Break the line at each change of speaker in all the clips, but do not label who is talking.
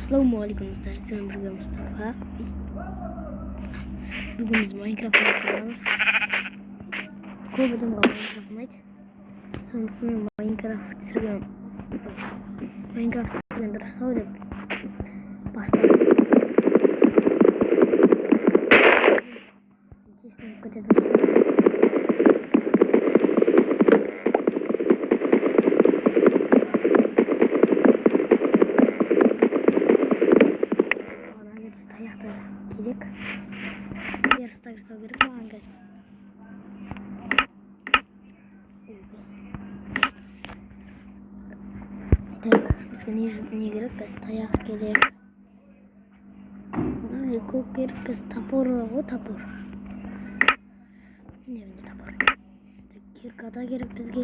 Ассалаумағалейкум достар, сіздермен бірге Мұстафа. Бүгін біз Майнкрафт ойнаймыз. Көп адамға Майнкрафт ұнайды. Сондықтан мен Майнкрафт түсірген дұрыс ау деп бастадым. Тез кететін шығар. Керек. Верстак жасау керек маған қазір. Так, бізге не керек? Қазір таяқ керек. Бізге көк керек, қазір топор ғой, топор. Не, топор. Так, кирка да керек бізге.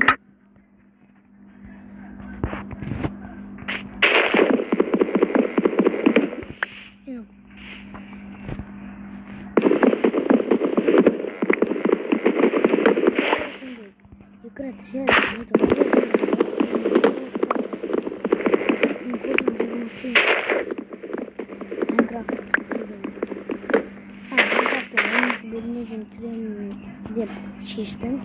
Деп шештім.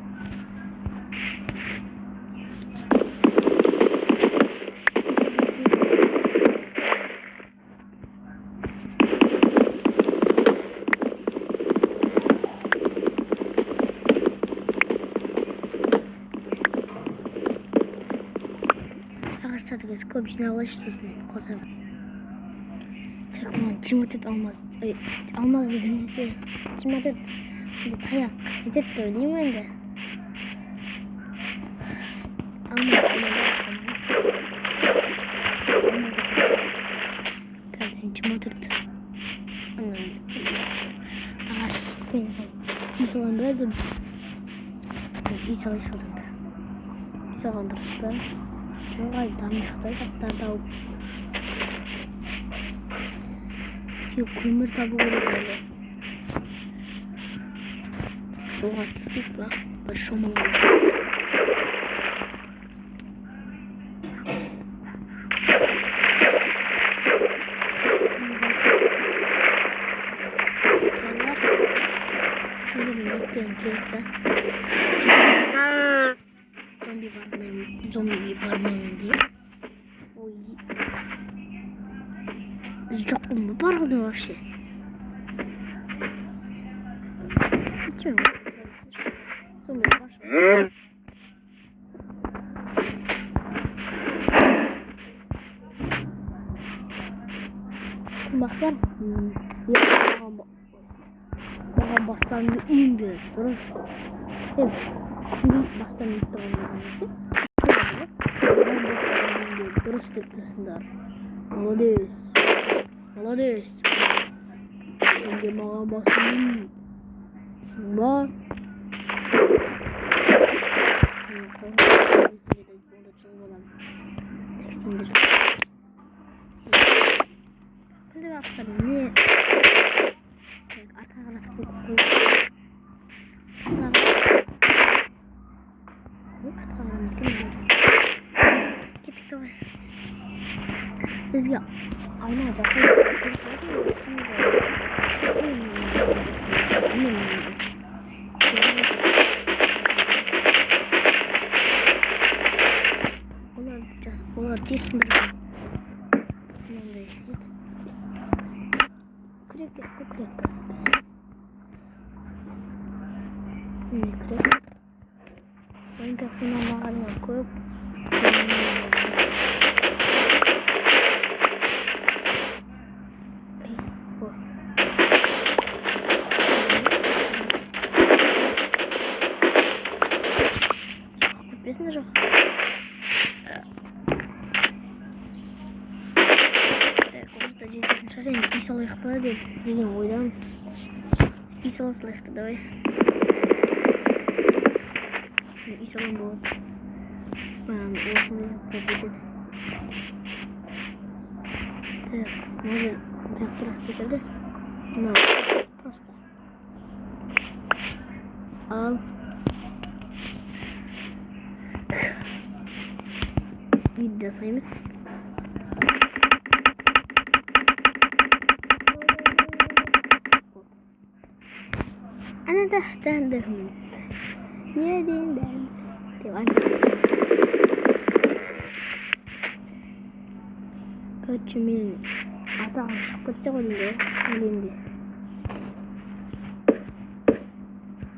Ағаштарды қазір көп жинап алайыншы, сосын қосамын. Так, маған 24 алмаз, ой, алмаз дегенімізде 24 таяқ жетеді деп ойлаймын енді. Алмаз, алмаз. Қазір 24 ағашпен үй саламын ба деп үй салайыншы одан да. Үй салған дұрыс па? Жоға, дамиық та заттарды алып. Тек көмір табу керек әлі. Суға түсіп па, бір шомылу керек. Сендердің еттен керек та. Зомби бар ма менде? Ой. Жоқпын ба бар ғой вообще? Че? Зомби бар. Бақтар, маған бастарымды үйіңді дұрыс. Күнде бастан үйіп тұрған десе, маған бастарымды үйіңді дұрыс деп тұрсыңдар. Молодец. Молодец. Сен де маған басын үйсің ба? Күндегі ағаштар не? Артқа қаратып қойып. Артқа қарамайды екен. Кеттік давай. Бізге айна жасау. Олар тез сындырған. Мынандай күрек керек қой, күрек. Міне күрек. Майнкрафт ойнамағаныма көп. Кетпесін жоқ. Так, осы да жететін шығар енді. Үй салайық па деп деген ойдамын. Үй сала салайық та, давай. Үй салам болады. Маған осындай заттар жетеді. Так, может, жақсырақ секілді. Мынау просто. Ал. Үй жасаймыз. أنا تحت عندهم يا دين دين. طيب короче, мен атағым шығып кетсе ғой деймін де, әлемде.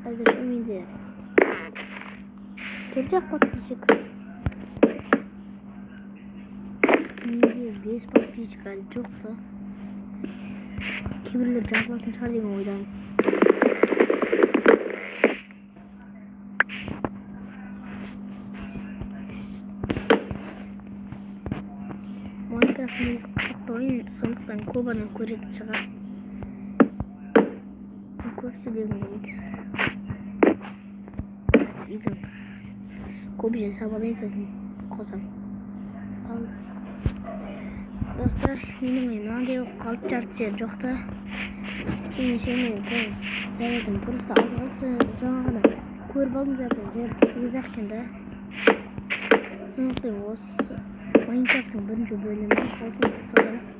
Әзірше менде төрт ақ подписчик. Менде 5 подписчик әлі жоқ та. Кейбіреулер жазбасын шығар деген ойдамын. Майнкрафт негізі қызықты ойын, сондықтан көп адам көретін шығар. Көбісі дегім келмейді. Қазір үйдің көп жерін салып алайын, сосын қосамын. Ал достар, менің ойым мынандай болып қалды, жарты жері жоқ та. Ендеше мен зарядым просто аз қалды, жаңа ғана көріп алдым, зарядым жарты сегіз ақ екен да. Сондықтан осы Майнкрафттың бірінші бөлімі осымен тоқтатамын.